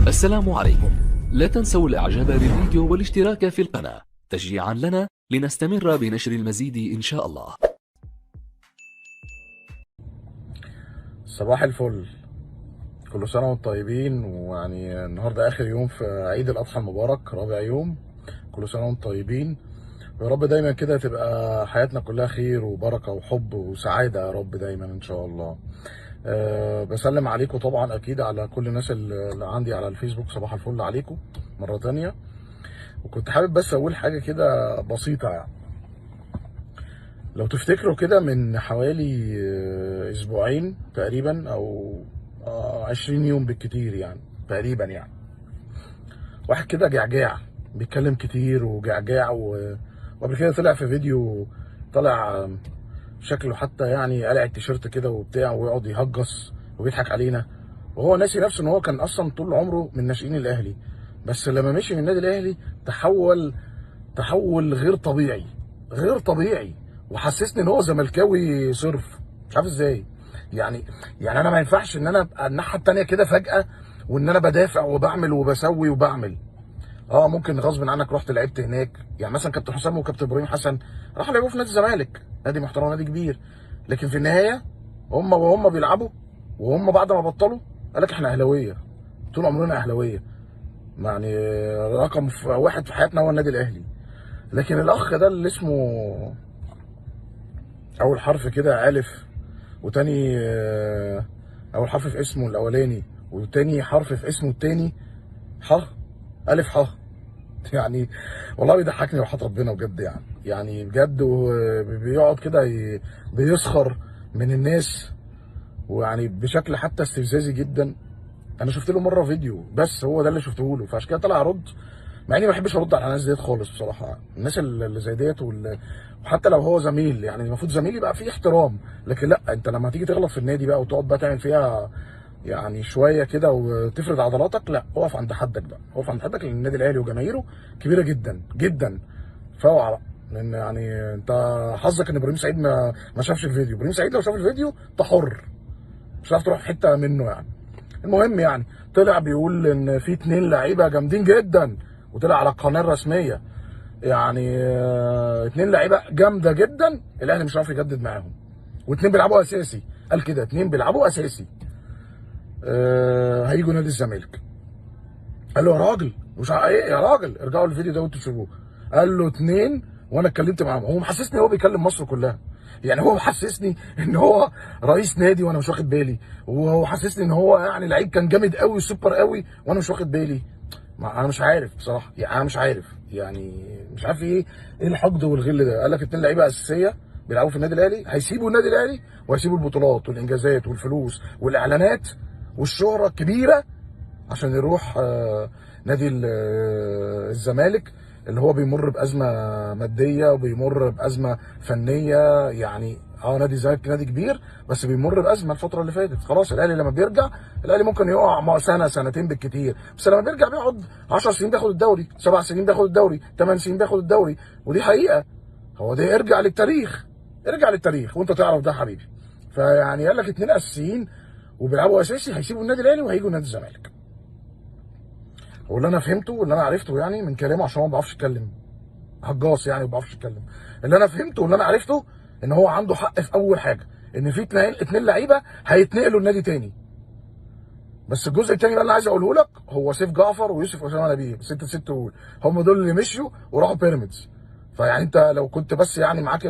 السلام عليكم. لا تنسوا الاعجاب بالفيديو والاشتراك في القناة تشجيعا لنا لنستمر بنشر المزيد ان شاء الله. صباح الفل، كل سنة وانتم طيبين. ويعني النهاردة آخر يوم في عيد الأضحى المبارك، رابع يوم. كل سنة وانتم طيبين، ويا رب دايما كده تبقى حياتنا كلها خير وبركة وحب وسعادة يا رب دايما إن شاء الله. بسلم عليكم طبعا أكيد على كل الناس اللي عندي على الفيسبوك. صباح الفل عليكم مرة تانية. وكنت حابب بس أقول حاجة كده بسيطة، يعني لو تفتكروا كده من حوالي اسبوعين تقريبا او 20 يوم بالكتير يعني تقريبا، يعني واحد كده جعجاع بيتكلم كتير وجعجاع وقبل كده طلع في فيديو، طلع شكله حتى يعني قلع التيشيرت كده وبتاع، ويقعد يهجص وبيضحك علينا، وهو ناسي نفسه ان هو كان اصلا طول عمره من ناشئين الاهلي، بس لما مشي من النادي الاهلي تحول غير طبيعي، غير طبيعي، وحسسني ان هو زملكاوي صرف، مش عارف ازاي. يعني انا ما ينفعش ان انا ابقى الناحية التانية كده فجاة، وان انا بدافع وبعمل وبسوي وبعمل. ممكن غصب عنك رحت لعبت هناك، يعني مثلا كابتن حسام وكابتن ابراهيم حسن راحوا لعبوا في نادي الزمالك، نادي محترم نادي كبير، لكن في النهاية هم وهم بيلعبوا وهم بعد ما بطلوا قال لك احنا اهلاويه، طول عمرنا اهلاويه، يعني رقم واحد في حياتنا هو النادي الاهلي. لكن الاخ ده اللي اسمه اول حرف كده الف، وتاني اول حرف في اسمه الاولاني، وتاني حرف في اسمه التاني ح، الف ح، يعني والله بيضحكني وحط ربنا بجد، يعني بجد، وبيقعد كده بيسخر من الناس، ويعني بشكل حتى استفزازي جدا. انا شفت له مرة فيديو بس هو ده اللي شفته له، فعشان كده طلع ارد، مع اني ما بحبش ارد على الناس ديت خالص بصراحة، الناس اللي زي ديت وحتى لو هو زميل، يعني المفروض زميل يبقى فيه احترام، لكن لا، انت لما تيجي تغلط في النادي بقى وتقعد بقى تعمل فيها يعني شوية كده وتفرض عضلاتك، لا، اقف عند حدك بقى، اقف عند حدك، لان النادي الاهلي وجماهيره كبيرة جدا جدا، فاوعى بقى، لان يعني انت حظك ان ابراهيم سعيد ما شافش الفيديو. ابراهيم سعيد لو شاف الفيديو انت حر، مش هتعرف تروح حتة منه يعني. المهم يعني طلع بيقول ان في 2 لعيبة جامدين جدا، وطلع على القناة الرسمية، يعني 2 لعيبة جامدة جدا الاهلي مش عارف يجدد معاهم، و2 بيلعبوا اساسي، قال كده 2 بيلعبوا اساسي، هيجوا نادي الزمالك. قال له يا راجل مش ايه يا راجل، ارجعوا للفيديو ده وانتوا تشوفوه. قال له 2 وانا اتكلمت معاهم، هو محسسني هو بيكلم مصر كلها، يعني هو محسسني ان هو رئيس نادي وانا مش واخد بالي، وهو حسسني ان هو يعني لعيب كان جامد قوي سوبر قوي وانا مش واخد بالي. ما انا مش عارف بصراحة، يعني انا مش عارف، يعني مش عارف ايه الحقد والغل ده. قال لك 2 لعيبة اساسية بيلعبوا في النادي الاهلي هيسيبوا النادي الاهلي وهيسيبوا البطولات والانجازات والفلوس والاعلانات والشهرة الكبيرة عشان يروح نادي الزمالك اللي هو بيمر بازمه مادية وبيمر بازمه فنية. يعني نادي الزمالك نادي كبير بس بيمر بازمه الفترة اللي فاتت. خلاص الاهلي لما بيرجع، الاهلي ممكن يقع سنة سنتين بالكتير، بس لما بيرجع بيقعد 10 سنين بياخد الدوري، 7 سنين بياخد الدوري، 8 سنين بياخد الدوري، ودي حقيقة. هو ده، ارجع للتاريخ، ارجع للتاريخ وانت تعرف ده حبيبي. فيعني قال لك 2 اساسيين وبيلعبوا اساسي هيسيبوا النادي الاهلي وهيجوا نادي الزمالك. واللي انا فهمته واللي انا عرفته يعني من كلامه، عشان هو ما بيعرفش يتكلم، هجاص يعني ما بيعرفش يتكلم، اللي انا فهمته واللي انا عرفته ان هو عنده حق في اول حاجة، ان في 2 لعيبة هيتنقلوا النادي تاني. بس الجزء التاني بقى اللي انا عايز اقوله لك هو سيف جعفر ويوسف اسامة نبيه، 6 قول هم دول اللي مشوا وراحوا بيراميدز. فيعني انت لو كنت بس يعني معاك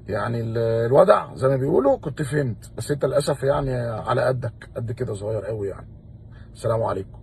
الودع زي ما بيقولوا كنت فهمت، بس انت للاسف يعني على قدك، قد كده صغير قوي يعني. السلام عليكم.